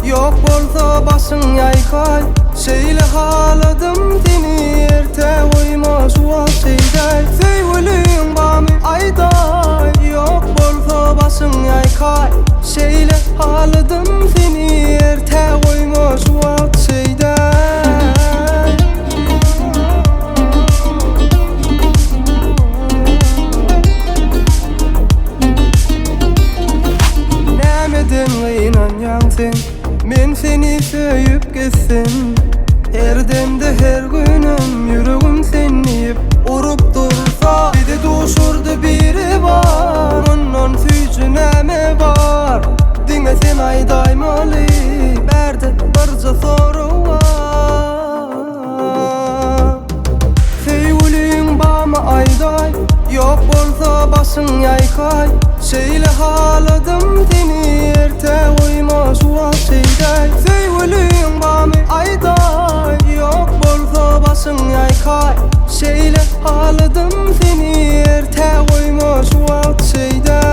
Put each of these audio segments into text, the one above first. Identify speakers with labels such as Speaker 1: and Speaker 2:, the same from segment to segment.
Speaker 1: Ýok bolsa başyň ýaýkaý Şeýle haladym seni Erte goýma şu wagt şeýdäý Söýgüliň barmy aýdaý Ýok bolsa başyň ýaýkaý Şeýle haladym seni Erte goýma şu wagt şeýdäý. Nämeden gynanýaň sen? Men seni söýüp gezsem Her demde her günüm ýüregim sen diýip urup dursa Bizi duşurdy biri bar Mundan süýji näme bar Diňe sen aýdaýmaly Bärde birje sorag bar Söýgüliň barmy aýdaý Ýok bolsa başyň ýaýkaý Şeýle haladym seni Erte goýma şu wagt şeýdäý Söýgüliň barmy aýdaý Ýok bolsa başyň ýaýkaý Şeýle haladym seni Erte goýma şu wagt şeýdäý.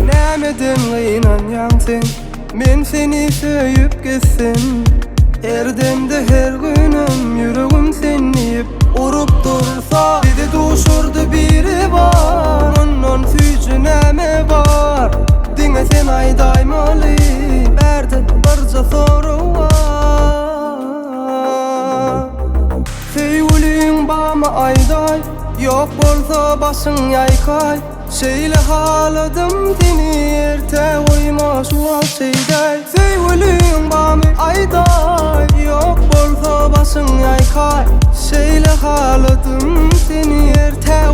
Speaker 1: Nämeden gynanýaň sen? Men seni söýüp gezsem Her demde her günüm ýüregim sen diýip urup dursa Bizi duşurdy biri bar Mundan süýji näme bar Diňe sen aýdaýmaly Bärde birje sorag bar Söýgüliň barmy aýdaý Ýok bolsa başyň ýaýkaý Şeýle haladym seni Erte goýma şu wagt şeýdäý Söýgüliň barmy aýdaý Ýok bolsa başyň ýaýkaý Şeýle haladym seni Erte.